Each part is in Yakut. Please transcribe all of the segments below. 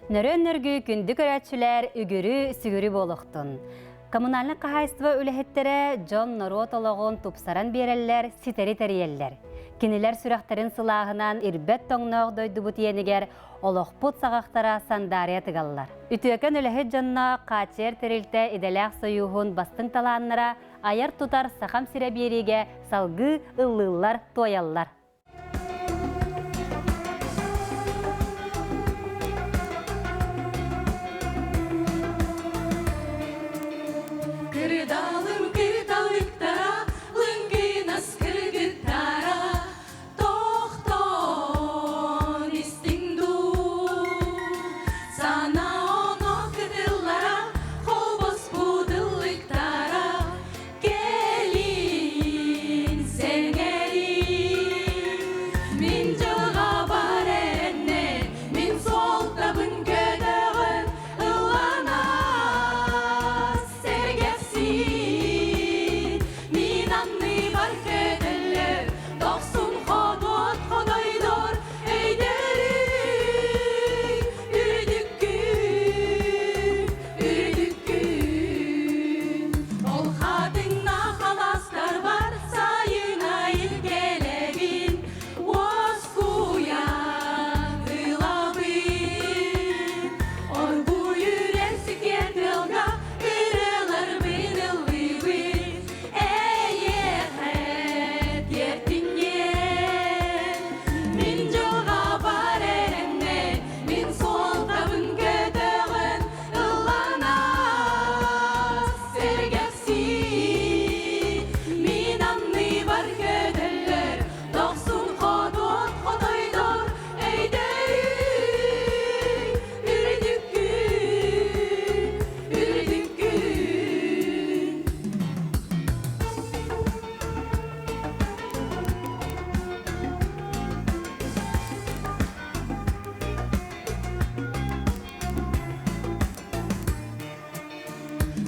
Нөрөн нөргү күндү көрөөччүлэр үгүрү сүгүрү буолуохтун. Коммунальнай хаһаайыстыба үлэһиттэрэ дьон норуот олоҕун тупсаран биэрэллэр, ситэри тэрийэллэр. Кинилэр сүрэхтэрин сылааһынан ирбэт тоҥноох дойдубут иэнигэр олохпут саҕахтара сандаарыйа тыгаллар. Үтүөкэн үлэһит дьонно хааччыйар тэрилтэ идэлээх сойууһун бастыҥ талааннара айар-тутар Сахам сирэ биэриигэ салгыы ыллыыллар-туойаллар. Кырдалым кыталыктара, лыҥкынас кыргыттара, тохтоон истиҥ дуу. Санаа оно кытыллара, холбоспут ыллыктара, Кэлин сэҥэрин, мин дьылҕабар эрэннэр, мин суолтабын көтөҕөн ылланар сэргэхсин. Мин анныбар көтөллөр, дохсун ходуот ходойдор өйдөрүн үрдүккүн, Үрдүккүн, ол хатыҥнаах алаастарбар сайын айын кэлэбин, уоскуйан ылабын. Оргууй үрэр сикиэр тыалга ырыаларбын ыллыыбын, эйиэхэ тиэртиҥҥиэн. Мин дьылҕабар эрэннэр, мин суолтабын көтөҕөн, Ылланаас сэргэхсий, мин анныбар көтөллөр, дохсун хотуот хотойдор өйдөрүй, үрдүккүн, үрдүккүн.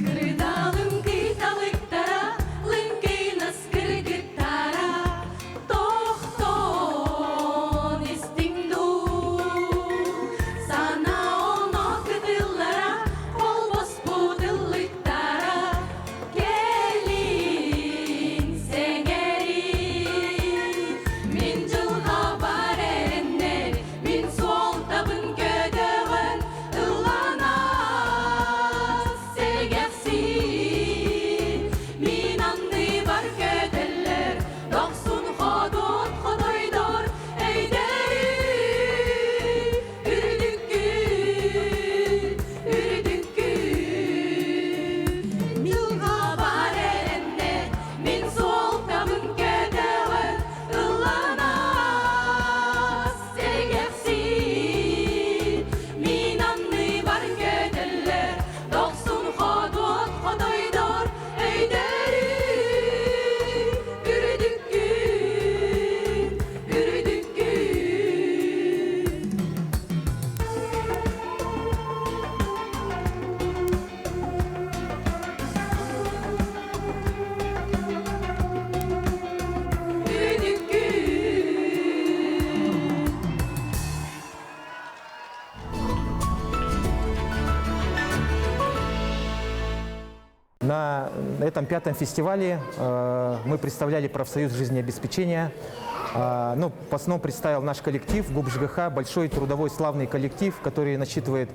Кырдаалым кыйталыктара, лыҥкыйнас кыргыттара, тохтоон истиҥ дуу. Санаа оно кытыллара, холбоспут ыллыктара, кэлин сэҥэрин. Мин дьылҕабар эрэннэр, мин суолтабын көтөҕөн, Ылланаас сэргэхсий, мин анныбар көтөллөр, дохсун ходуот хотойдор өйдөрүй, үрдүккүн, үрдүккүн. Дьылҕабар эрэннэр, мин суолтабын көтөҕөн, ылланаас Сэргэхсий, мин анныбар көтөллөр, дохсун ходуот хотойдор өйдөрүй, үрдүккүн, үрдүккүн. На этом пятом фестивале э, мы представляли профсоюз жизнеобеспечения. Э, ну, в основном представил наш коллектив ГУП ЖГХ, большой трудовой славный коллектив, который насчитывает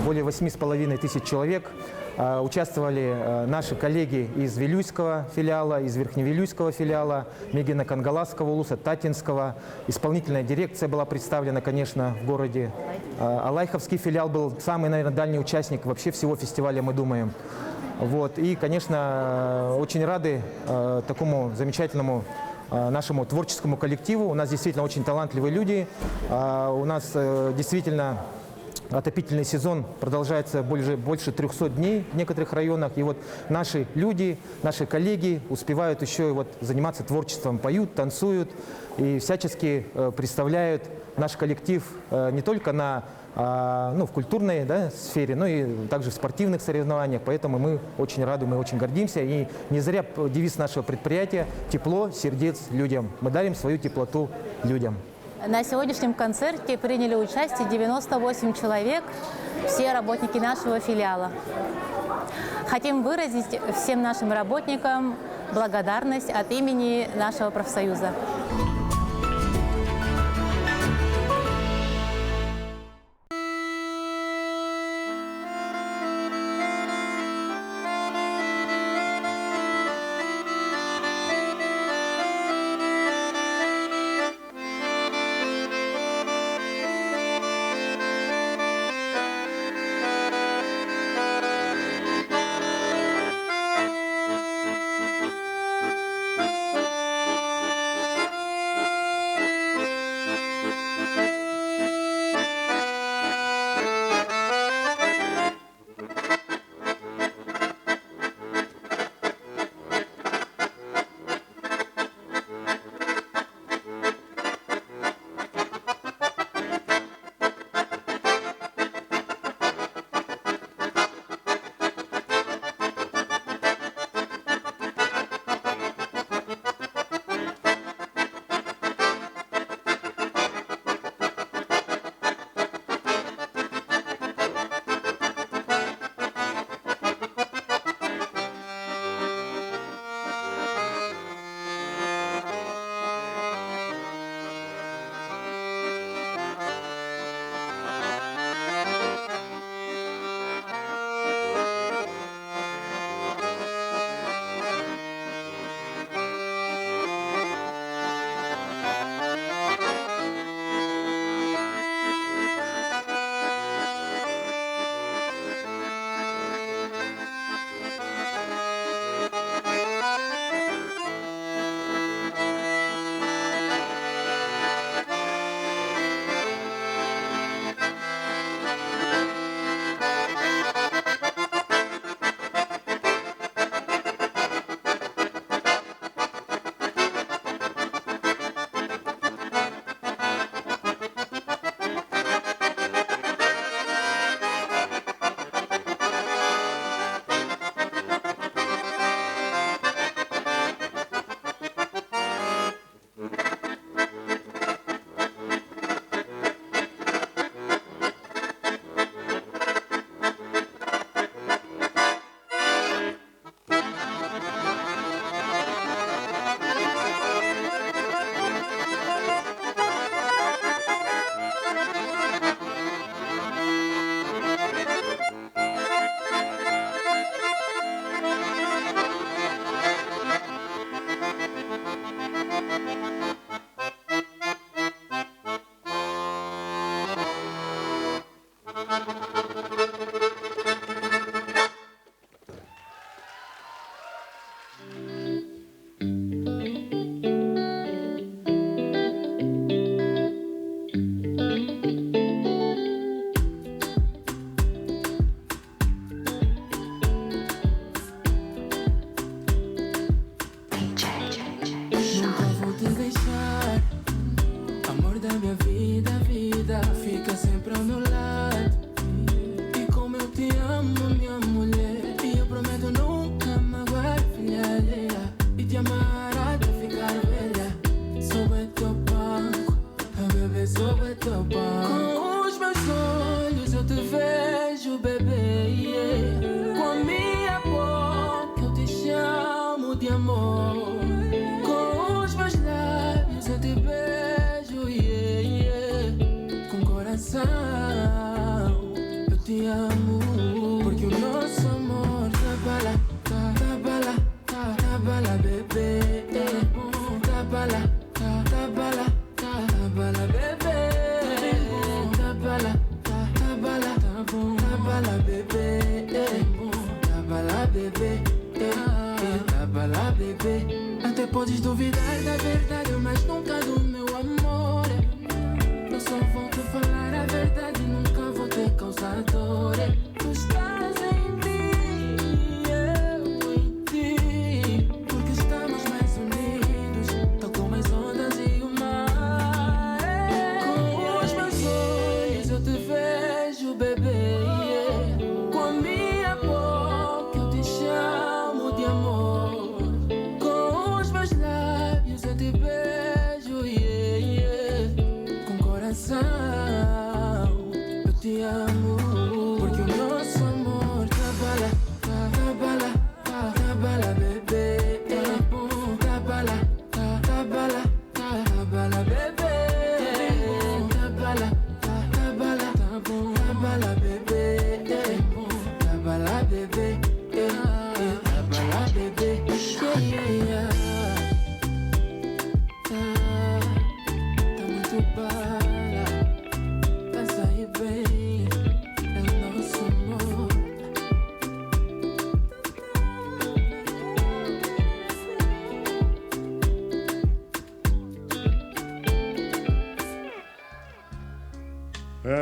более 8,5 тысяч человек. Э, участвовали э, наши коллеги из Вилюйского филиала, из Верхневилюйского филиала, Мегино-Кангаласского улуса, Татинского. Исполнительная дирекция была представлена, конечно, в городе. Э, Алайховский филиал был самый, наверное, дальний участник вообще всего фестиваля, мы думаем. Вот. И, конечно, очень рады такому замечательному нашему творческому коллективу. У нас действительно очень талантливые люди. У нас действительно Отопительный сезон продолжается больше, больше 300 дней в некоторых районах. И вот наши люди, наши коллеги успевают еще и вот заниматься творчеством, поют, танцуют и всячески э, представляют наш коллектив э, не только на, а, ну, в культурной да, сфере, но и также в спортивных соревнованиях. Поэтому мы очень рады, мы очень гордимся. И не зря девиз нашего предприятия «Тепло сердец людям». Мы дарим свою теплоту людям. На сегодняшнем концерте приняли участие 98 человек, все работники нашего филиала. Хотим выразить всем нашим работникам благодарность от имени нашего профсоюза.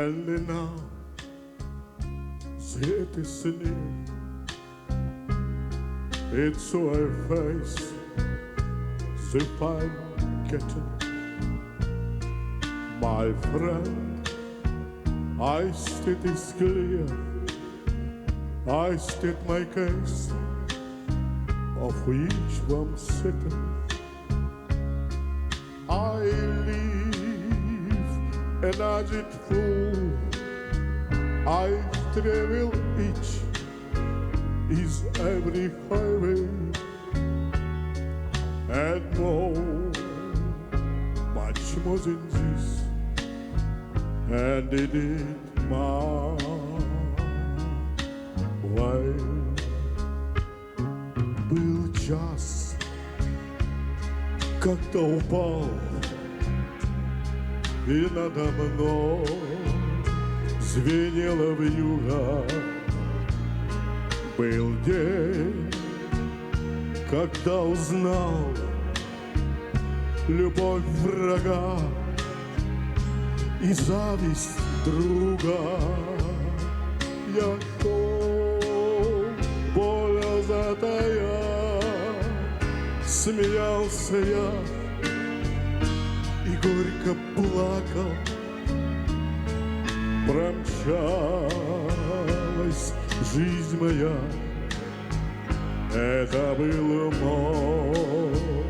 And now it is near. It's so I face if I'm getting my friend. I state is clear. I state my case of which I'm certain. I live an aged fool. I travel each is every highway and more, much more than this. And did it my way. Был час, когда упал, и надо мной звенела вьюга. Был день, когда узнал любовь врага и зависть друга. Я шел, боль затая, смеялся я и горько плакал. Промчалась жизнь моя, это был мой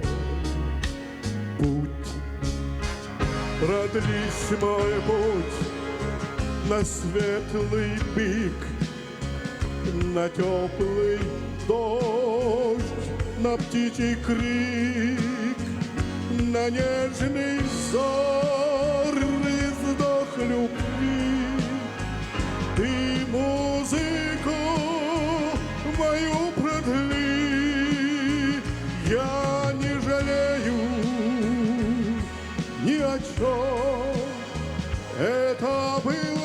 путь. Продлись мой путь на светлый пик, на теплый дождь, на птичий крик, на нежный взор и вздох любви. Ты музыку мою продли, я не жалею ни о чем. Это был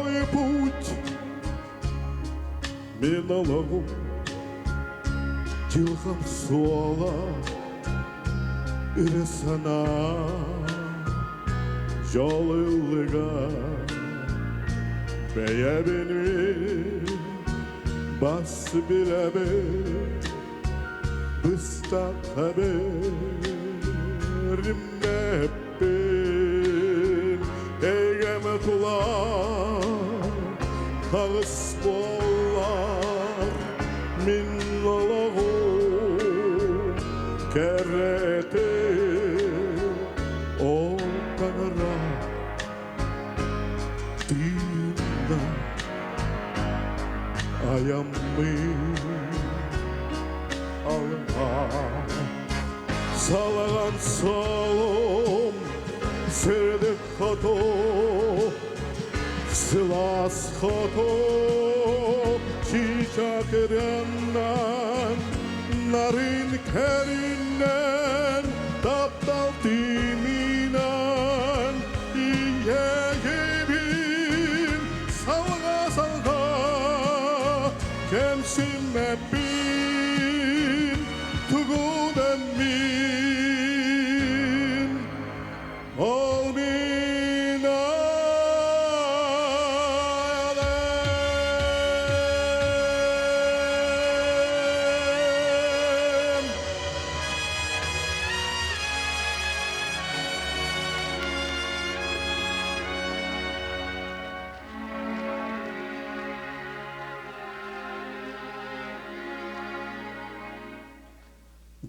мой путь. Миналову дьылҕам суола ыра санаа дьол ыллыга бэйэбин бас билэбин быстахха бириммэппин эйгэм тула хаҕыс буоллар мин олоҕум кэрэтэ ол таҥара тыына айаммын алға салаған солом сырдык хоту сылаас хоту чыычаах ырыанан нарын көрүҥүнэн таптал тыынынан иэйэбин салҕаа салҕаа кэмсиммэппин тугунан мин ол мин айаным.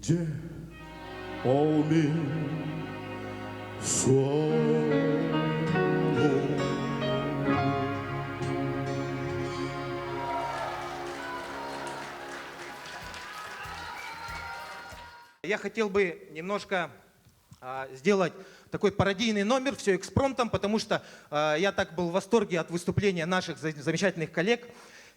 Дьэ, ол мин суолум. Я хотел бы немножко сделать такой пародийный номер, все экспромтом, потому что я так был в восторге от выступления наших замечательных коллег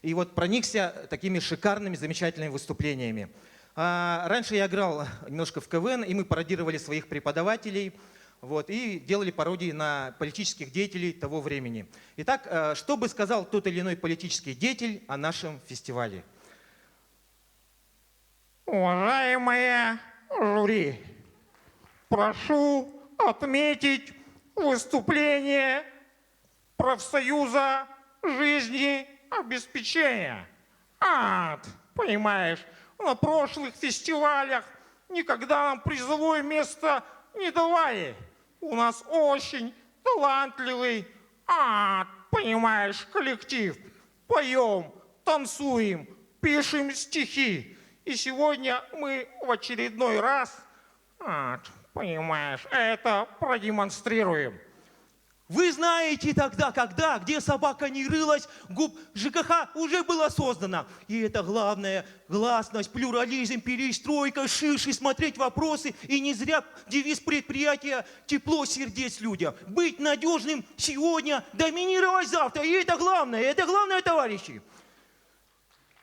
и вот проникся такими шикарными, замечательными выступлениями. Раньше я играл немножко в КВН, и мы пародировали своих преподавателей, вот, и делали пародии на политических деятелей того времени. Итак, что бы сказал тот или иной политический деятель о нашем фестивале? Уважаемое жюри, прошу отметить Выступление профсоюза жизни обеспечения. Ад, понимаешь, на прошлых фестивалях никогда нам призовое место не давали. У нас очень талантливый, ад, понимаешь, коллектив. Поем, танцуем, пишем стихи. И сегодня мы в очередной раз, ад, понимаешь, это продемонстрируем. Вы знаете тогда, когда, где собака не рылась, ГУП ЖКХ уже было создано. И это главное, гласность, плюрализм, перестройка, ширше смотреть вопросы. И не зря девиз предприятия «Тепло сердец людям». Быть надежным сегодня, доминировать завтра. И это главное, товарищи.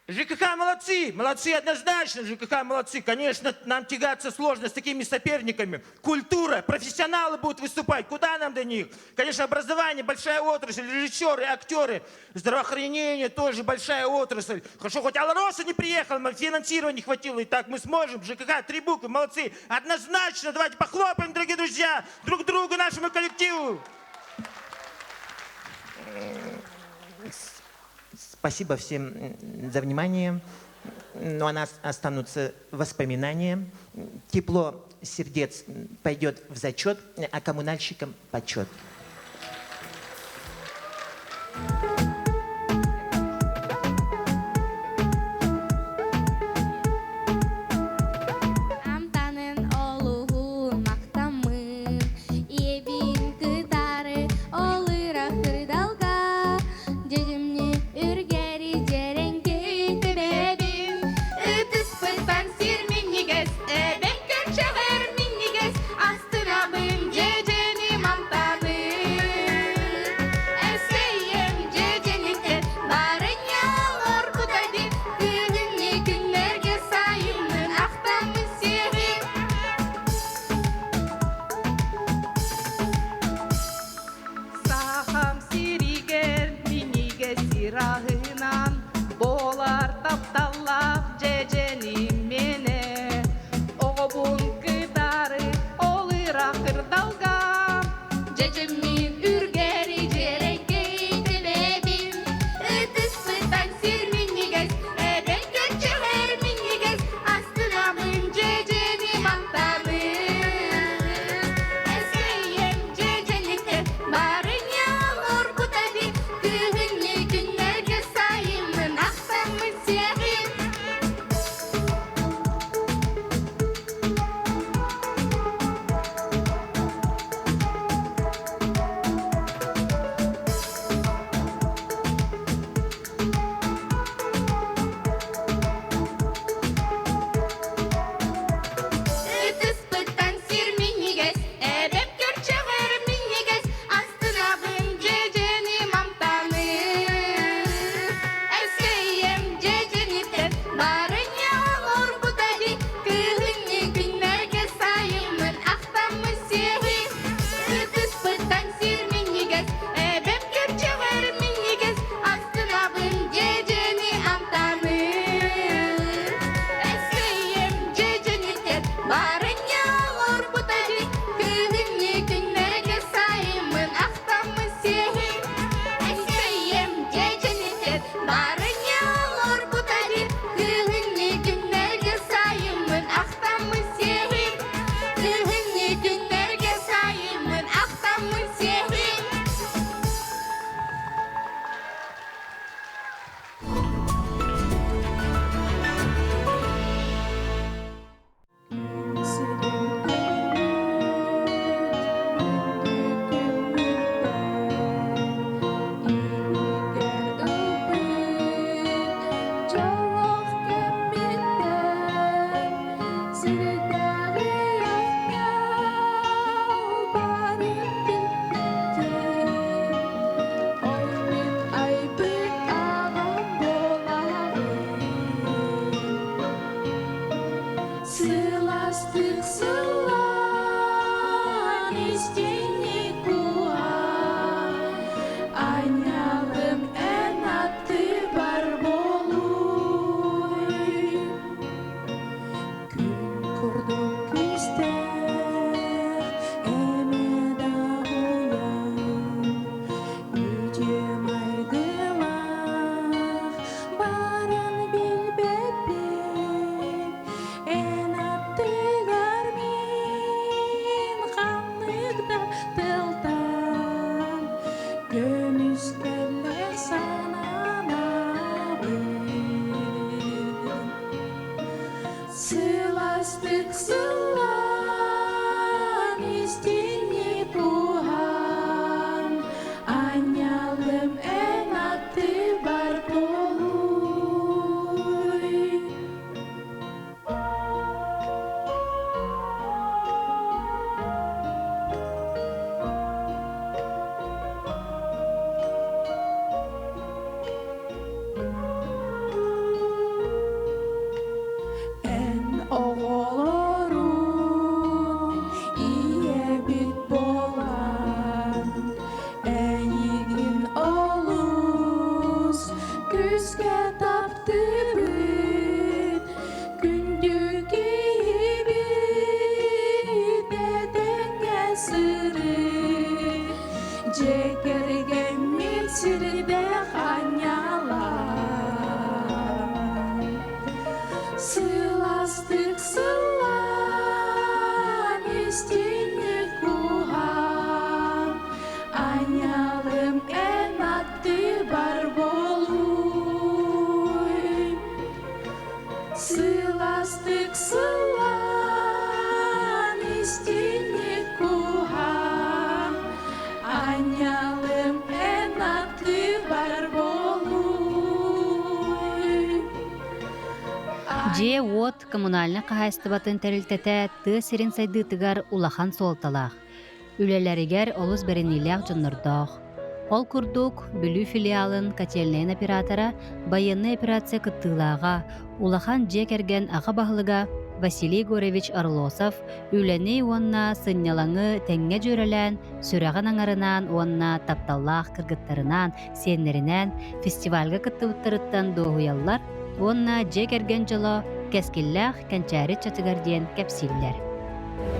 ЖКХ молодцы, молодцы однозначно, ЖКХ молодцы. Конечно, нам тягаться сложно с такими соперниками. Культура, профессионалы будут выступать, куда нам до них? Конечно, образование, большая отрасль, режиссеры, актеры. Здравоохранение тоже большая отрасль. Хорошо, хоть Алроса не приехал, финансирования не хватило, и так мы сможем. ЖКХ, три буквы, молодцы. Однозначно, давайте похлопаем, дорогие друзья, друг другу, нашему коллективу. Спасибо всем за внимание. Но у нас останутся воспоминания. Тепло сердец пойдет в зачет, а коммунальщикам почет. Амтанын олуһун махтаммын, Ийэбин кытары олыра кырдалга, Дьэдьэмни үргэри дьэрэҥкэй тэбэбин. Ытыспыттан сир минньигэс, эбэм көрчөҕөр минньигэс, астынабын дьэдьэни мантаны. Эсэйэм дьэдьэниттэн барыня оркута дии, күһүҥҥү күннэргэ сайынын ахтаммын сиэһин. Сахам сиригэр минигэ сираһынан буолар тапталлаах дьэдьэним миэнэ. Оҕобун кытары ол ыраах кырдалга Дьэдьэммин үргэри дьэрэкэй тэбэбин. Ытыспыттан сир минньигэс, эбэм көччөҕөр минньигэс, астынабын дьэдьэни мантаны. Эсэйэм дьэдьэниттэн барыня оркута дии, күһүҥҥү күннэргэ. Сылаастык сыллаан истинник уһаан, Анньалым эн аттыбар буолуй. Эн оҕолорун ийэбит буолан, эйигин олус күүскэ таптыыбыт, күндү киһибит этэҥҥэ сырыт, дьиэ кэргэммит сирдээх анньалаан. Сыластык сыллаан истинник куһаан, Анньалым эн аттыбар буолуй. Сыластык сыллаан истинник куһаан, Анньалым эн аттыбар буолуй. Дьиэ-уот коммунальнай хаһаайыстыбатын тэрилтэтэ тыа сирин сайдыытыгар улахан суолталаах, үлэлэригэр олус бэриниилээх дьоннордоох. Ол курдук, Бүлүү филиалын котельнайын оператора, байыаннай операция кыттыылааҕа, улахан дьиэ кэргэн аҕа баһылыга Василий Егорович Орлосов үлэни уонна сынньалаҥы тэҥҥэ дьүөрэлээн, сүрэҕин аҥарынаан уонна тапталлаах кыргыттарынаан, сиэннэринээн фестивальга кыттыбыттарыттан дуоһуйаллар уонна дьиэ кэргэн дьоло кэскиллээх кэнчээри ыччатыгар диэн кэпсииллэр.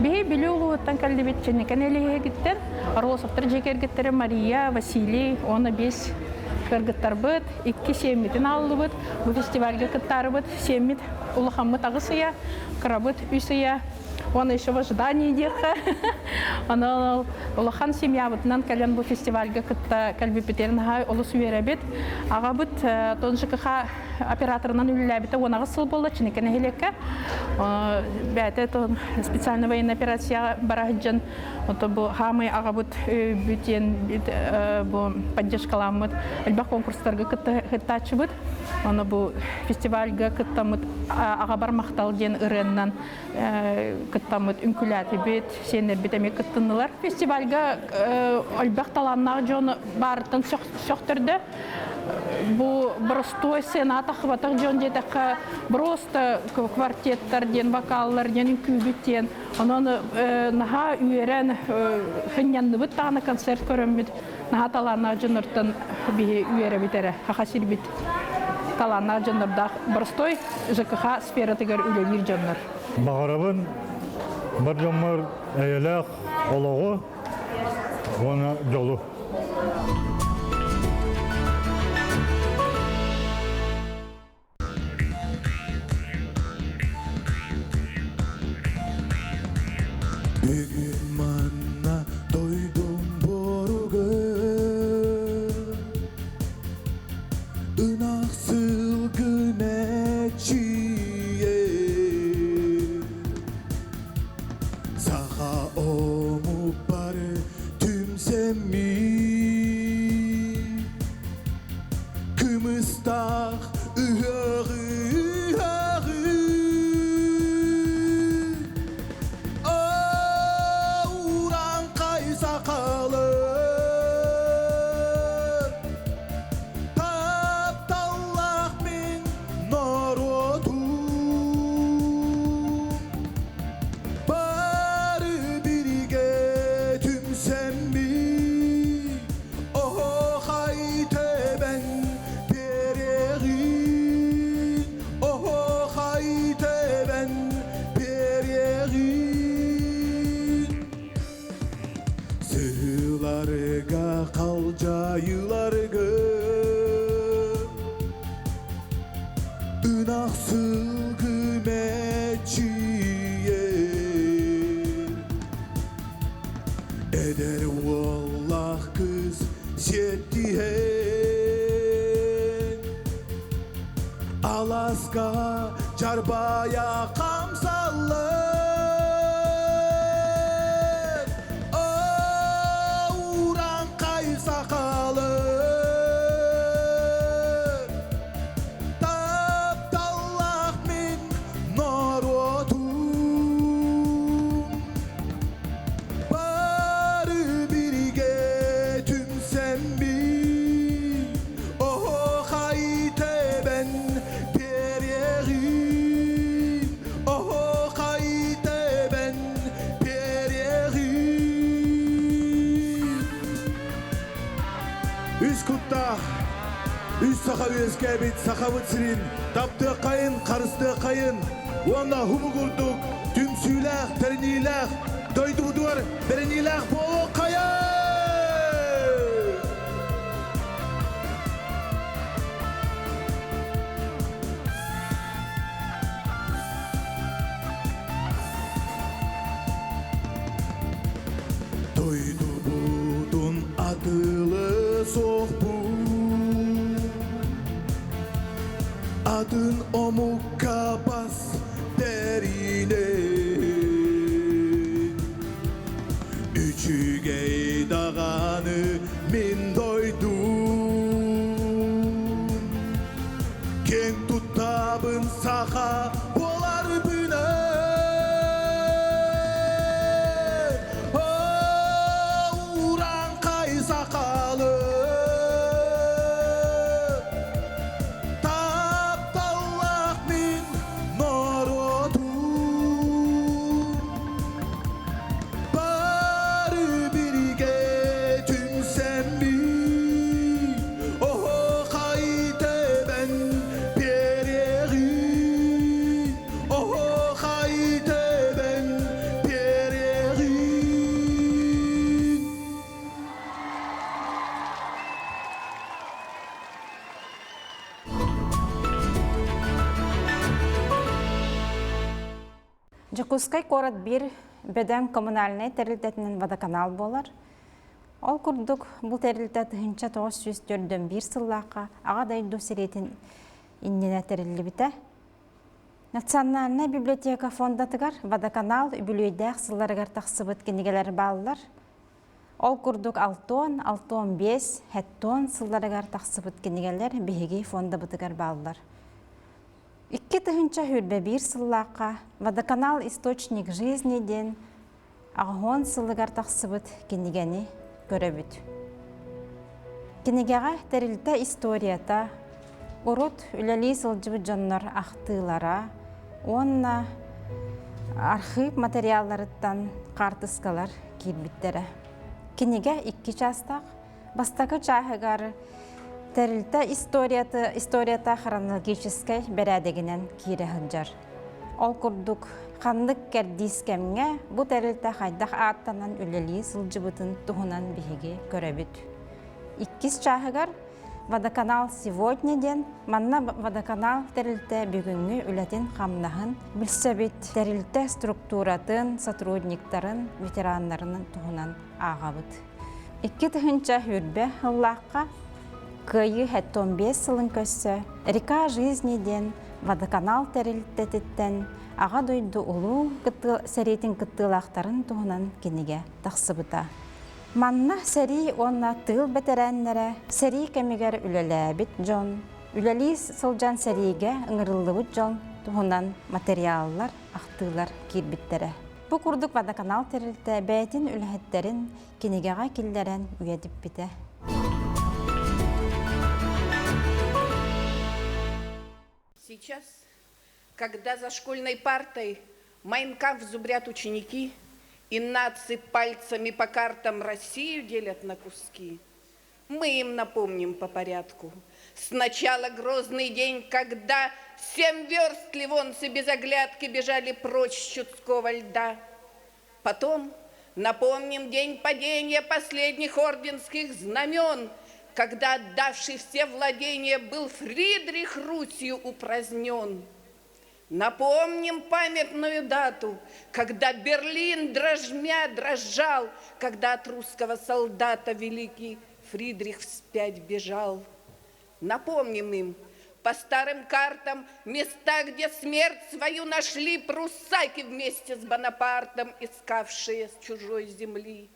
Биһи Бүлүү улууһуттан кэллибит Чинникэн Элиһигиттэн Орлосовтар дьиэ кэргэттэрэ Мария, Василий уонна биэс кыргыттарбыт, икки сиэммитин ааллыбыт. Бу фестивальга кыттаарыбыт сиэммит улахаммыт аҕыс ыйа, кырабыт үс ыйа. Уонна еще в ожидании диэххэ. Онон улахан семьябытынан кэлэн бу фестивальга кытта кэлбиппитин наһаа олус үөрэбит. Аҕабыт тон ЖКХ операторынан үлэлээбитэ уон аҕыс сыл буолла Чиникэ нэһилиэккэ. Бэйэтэ специальный военная операцияҕа бара сылдьан ото бу хаамай аҕабыт бүтүн бу поддержкаламмыт элбэх конкурстарга кыттааччыбыт. Ону бу фестивальга кыттаммыт аҕабар махтал диэн ырыаннан кыттаммыт үҥкүүлээтибит, сиэннэрбит эмиэ кыттыннылар. Фестивальга элбэх талааннаах дьон баарыттан сөхтөрдө. Бу боростуой сцена тахыбатах дьон диэтэххэ просто квартеттар диэн, вокаллар диэн, үҥкүүбүт диэн. Онон наһаа үөрэн, хынньанныбыт даҕаны концерт көрөммүт. Наһаа талааннаах дьоннортон биһи үөрэбит эрэ. Хаха сирбит талааннаах дьоннордоох боростуой ЖКХ сфератыгар үлэлиир дьоннор. Баҕарабын бар дьоммор эйэлээх олоҕу уонна дьолу. Бүгүн манна дойдум боругар Ынах сылгы мэччийэр Саха омук бары түмсэммит Кымыстаах ыһыаҕы ыһаҕы Урааҥхай сахалар Тапталлаах мин норуотум Бары биригэ түмсэммит Оһоохай тэбэн биэриэҕин, оһоохай тэбэн биэриэҕин. Сыһыыларга, халдьаайыларга ынах сылгы мэччийэр. Эдэр уоллаах кыыс сиэттиһэн Аласка Жарбая хамсаллар Ураңқай сақалы Тапталлах мен народум Бары бириге түмсемби Охай тебен перегин Охай тебен перегин Үс куттаах, үс саха үөскээбит сахабыт сирин таптыаххайын, харыстыаххайын уонна хубу курдук түмсүүлээх, тэриниилээх, дойдубутугар бэриниилээх буолуоххайын! Дойдубутун атылы суохпун Атын омукка бас бэринэн Үчүгэй даҕаны мин дойдум Киэҥ туттабын саха буоларбынан Урааҥхай сахалы Тапталлаах мин норуотум Бары биригэ түмсэммит Оһоохай тэбэн биэриэҕин Оһоохай тэбэн биэриэҕин Дьокуускай куорат биир бөдөҥ коммунальнай тэрилтэтинэн водоканал буолар. Ол курдук, бу тэрилтэ 1941 сыллаахха Аҕа дойду сэриитин иннинэ тэриллибитэ. Национальнай библиотека фондатыгар водоканал үбүлүөйдээх сылларыгар тахсыбыт кинигэлэр бааллар. Ол курдук алтон, алтон биэс, хэттон сылларыгар тахсыбыт кинигэлэр биһиги фондабытыгар бааллар. 2021 сыллаахха «Водоканал источник жизни» диэн аҕыһуон сылыгар тахсыбыт кинигэни көрөбүт. Кинигэҕэ тэрилтэ историята, урут үлэлии сылдьыбыт дьоннор ахтыылара уонна архыып материалларыттан хаартыскалар киирбиттэрэ. Кинигэ икки чаастаах. Бастакы чааһыгар тэрилтэ историята, историята хронологическай бэрээдэгинэн киирэ сылдьар. Ол курдук, ханнык кэрдиис кэмҥэ бу тэрилтэ хайдах ааттанан үлэлии сылдьыбытын туһунан биһиги көрөбүт. Иккис чааһыгар Водоканал сегодня диэн манна водоканал тэрилтэ бүгүҥҥү үлэтин-хамнаһын билсэбит, тэрилтэ структуратын, сотрудниктарын, ветераннарын туһунан ааҕабыт. 2000 хүрбэ ыллаахха Кыайыы 75 сылын көрсө «Река жизни» диэн водоканал тэрилтэтиттэн Аҕа дойду улуу сэриитин кыттыылаахтарын туһунан кинигэ тахсыбыта. Манна сэрии уонна тыыл бэтэрээннэрэ, сэрии кэмигэр үлэлээбит дьон, үлэлии сылдьан сэриигэ ыҥырыллыбыт дьон туһунан материаллар, ахтыылар киирбиттэрэ. Бу курдук водоканал тэрилтэ бэйэтин үлэһиттэрин кинигэҕэ киллэрэн үйэтиппитэ. Сейчас, когда за школьной партой Майн Кампф зубрят ученики и нации пальцами по картам Россию делят на куски, мы им напомним по порядку. Сначала грозный день, когда семь верст ливонцы без оглядки бежали прочь с Чудского льда. Потом напомним день падения последних орденских знамен, когда отдавший все владения был Фридрих Русью упразднен. Напомним памятную дату, когда Берлин дрожмя дрожал, когда от русского солдата великий Фридрих вспять бежал. Напомним им По старым картам места, где смерть свою нашли пруссаки вместе с Бонапартом, искавшие с чужой земли.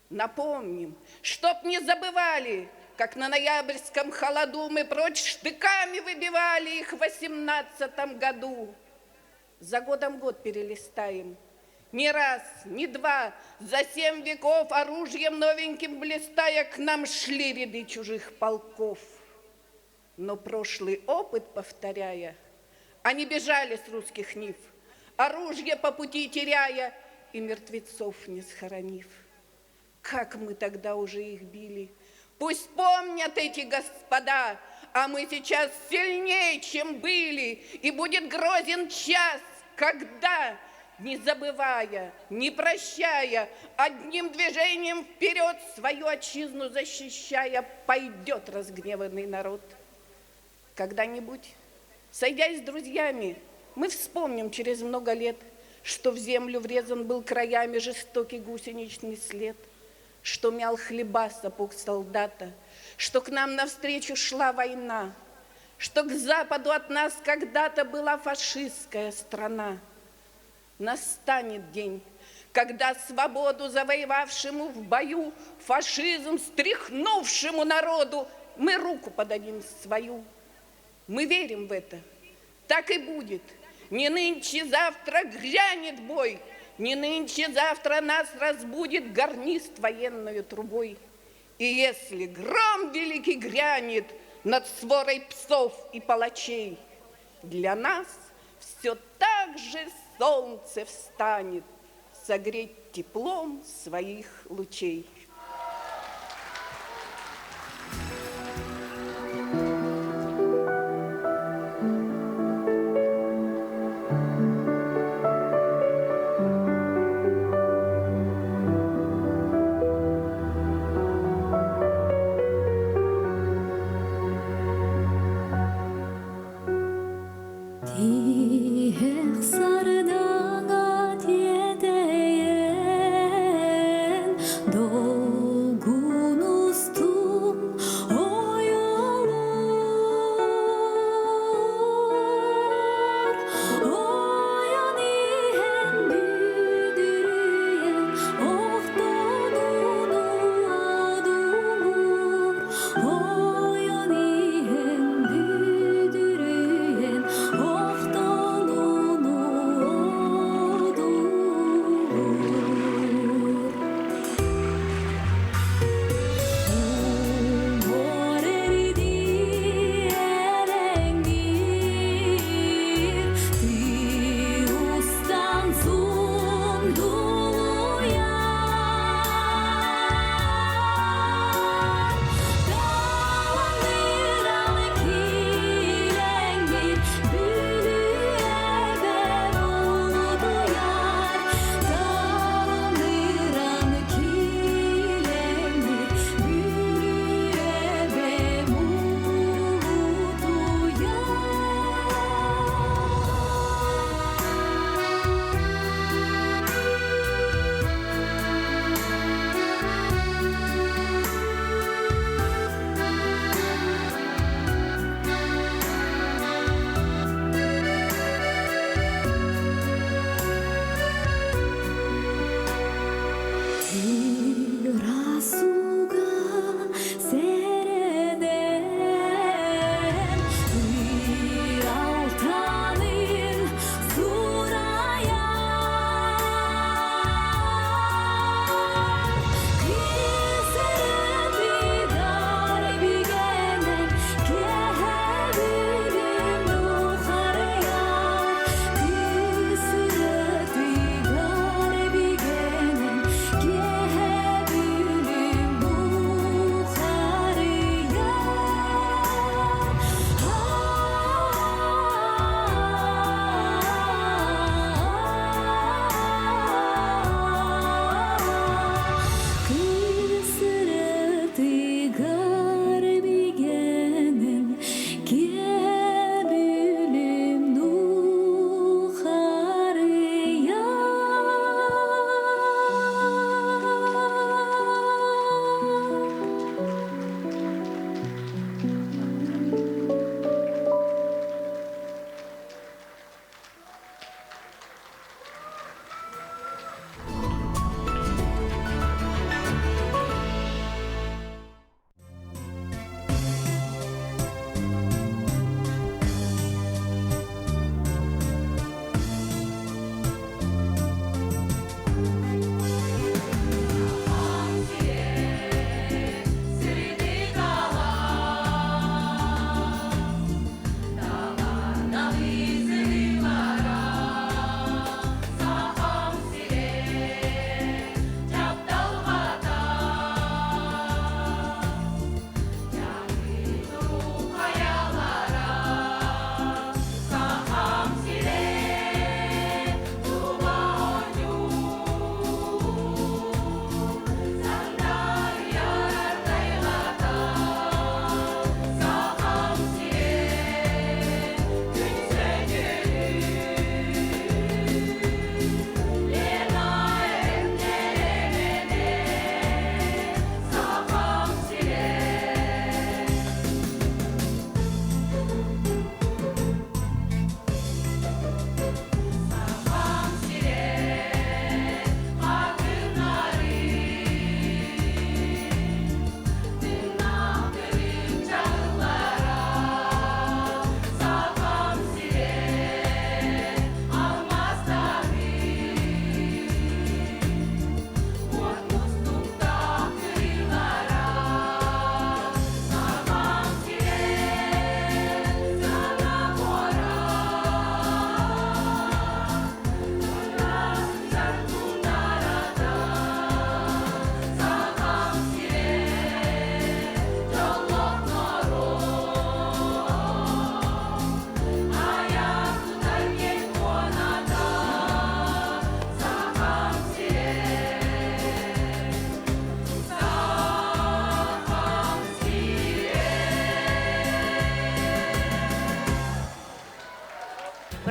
Напомним, чтоб не забывали, как на ноябрьском холоду мы прочь штыками выбивали их в 18 году. За годом год перелистаем. Ни раз, ни два, за 7 веков оружием новеньким блистая, к нам шли ряды чужих полков. Но прошлый опыт повторяя, они бежали с русских нив, оружие по пути теряя и мертвецов не схоронив. Как мы тогда уже их били! Пусть помнят эти господа, а мы сейчас сильнее, чем были, и будет грозен час, когда, не забывая, не прощая, одним движением вперед свою отчизну защищая, пойдет разгневанный народ. Когда-нибудь, сойдясь с друзьями, мы вспомним через много лет, что в землю врезан был краями жестокий гусеничный след, что мял хлеба сапог солдата, что к нам навстречу шла война, что к западу от нас когда-то была фашистская страна. Настанет день, когда свободу завоевавшему в бою, фашизм стряхнувшему народу, мы руку подадим свою. Мы верим в это. Так и будет. Не нынче, завтра грянет бой, не нынче, завтра нас разбудит горнист военною трубой. И если гром великий грянет над сворой псов и палачей, для нас все так же солнце встанет согреть теплом своих лучей. Тиһэх сардаҥа тиэтэйэн.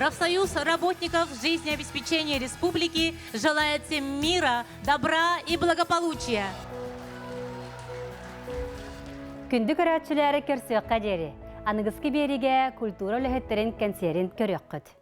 Профсоюз работников жизнеобеспечения республики желает всем мира, добра и благополучия. Күндү көрөөччүлэри көрсүөххэ диэри. Аныгыскы биэригэ культура үлэһиттэрин кэнсиэрин көрүөххүт.